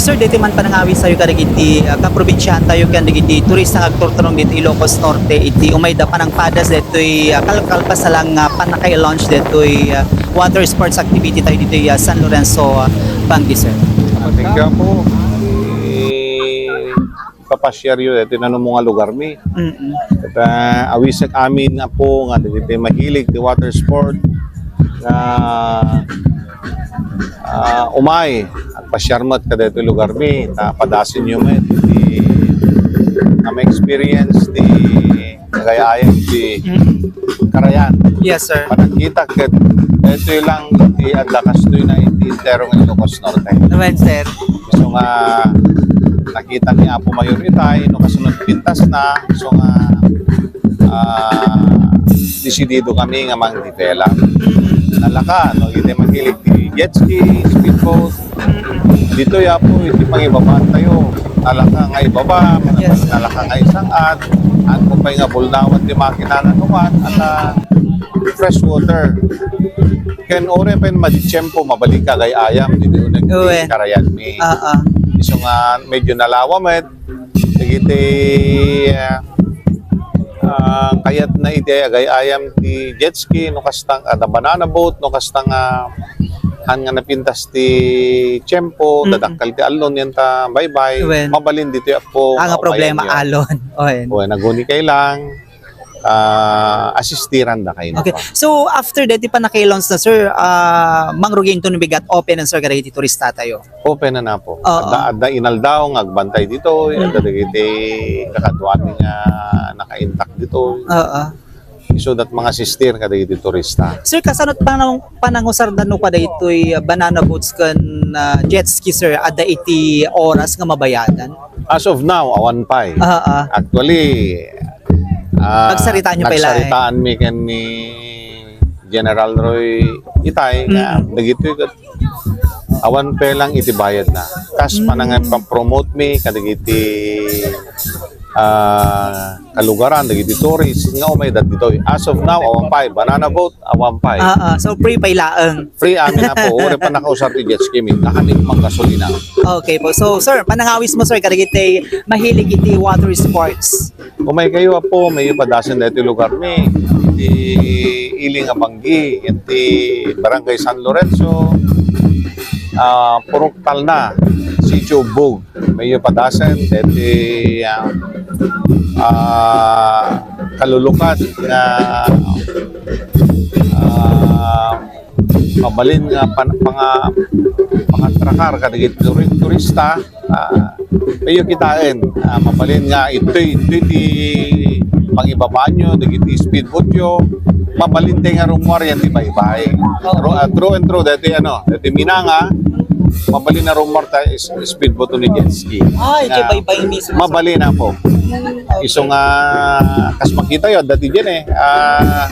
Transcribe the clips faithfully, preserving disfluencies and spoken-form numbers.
Sir, ditoy man panangawistayo kadagiti, ah, kaprobinsiahantayo ken dagiti turista nga agturturong ditoy Ilocos Norte iti umayda panangpadas ditoy, ah, kalkalpasan lang nga pannakailaunch ditoy, ah, water sports activity tayo ditoy, ah, San Lorenzo, ah, Bangui, sir. Thank you po. Eh, papasyaryo ditoy nanumo nga lugar mi. Mm-mm. Ket, ah, awisek amin, Apo, nga dagiti mahilig ti water sport nga, ah, umay, agpasiar met kadaytoy lugar mi, ta padasenyo met ti, nga ma-experience ti nagay-ayam ti Mm. karayan. Yes, sir. Panagkita ket daytoy lang ti adda kastoy na iti entero nga Ilocos Norte. Amen, sir. So nga, nakita ni Apo Mayor itay, no, kasunod pintas na, so nga, ah, desidido kami nga mang-develop. Nalaka, no, iti mahilig ti jet ski, speedboat. Ditoy, Apo, iti pangibabaan tayo. Nalaka nga ibaba, Yes. nalaka nga isang-at, at kung pa'y nga bulnawan ti makina na nuan, at, ah, fresh water. Ken uray pay maditiempo, mabalin ka agay-ayam, ditoy uneg ti Uwe. karayan mi. Ah, ah. Isu nga medyo nalawa met, dagiti, ah, ah, kayatna iti agay-ayam ti jet ski, no kasta nga, ah, banana boat, no kasta nga, ah, han nga napintas ti tiempo, Mm-mm. dadakkel ti alon, yan ta baybay, Wen. mabalin ditoy Apo, Ah, nga nga problema, umayan yo. alon. Oy. Wen, aguni kay lang, ah, asistiran da kayo Okay. pa. So, after that, di pa naka-launch na, sir, ah, mangrugi into no bigat, open na, sir, kadagiti turista tayo. Open na na po. Oo. Adda, adda inaldaw nga agbantay ditoy, Mm. adda dagiti kakaduan nga nakaintak ditoy. Oo. So that mga sister kadagiti turista. Sir, kasano panang-, panangusarda no kadaytoy, ah, banana boats ken, ah, jet ski, sir? Adda iti oras nga mabayadan? As of now, awan pay. Ah, ah. Actually, ah, Nagsaritaan niyo pay laeng. nagsaritaan mi ken ni General Roy Itay nga Mm. dagitoy ket awan pay lang iti bayad na. Kas Mm. panangan pang-promote mi kadagiti, ah, kalugaran, dagiti tourist nga umayda ditoy. As of now, awan pay. Banana boat, awan pay. Ah, ah. So, free pay laeng. Free amin na po. Uray pa nakausar ti jet ski mi. Nakanik mang gasolina. Okay po. So, sir, panangawis mo, sir, kadagiti mahilig iti water sports. Umay kayo, Apo, mayo padasen daytoy lugar mi. Iti ili nga Bangui, iti Barangay San Lorenzo, ah, Purok Talna, Sitio Ubbog. Mayo padasen daytoy, ah, ah, kalulukat nga, ah, mabalin nga pan-, panga-, pangatrakar kadagiti turi-, turista, ah, mayo kitaen, ah, mabalin nga itoy, itoy ti pangibabaanyo, dagiti speedboatyo, mabalin ti nga rumuar yan ti baybay. Ro-, ah, true and true, dati ano, dati Minanga, mabalin na rumuar ta is-, speedboat ni jet ski. Ah, iti Ah, baybay mismo. Mabalin na po. Mm, okay. Isu nga, kas makita yo, dati dyan eh. Ah,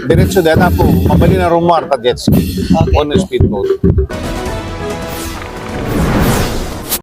diretso data po, mabalin na rumuar ta jet ski. Okay On po. speedboat.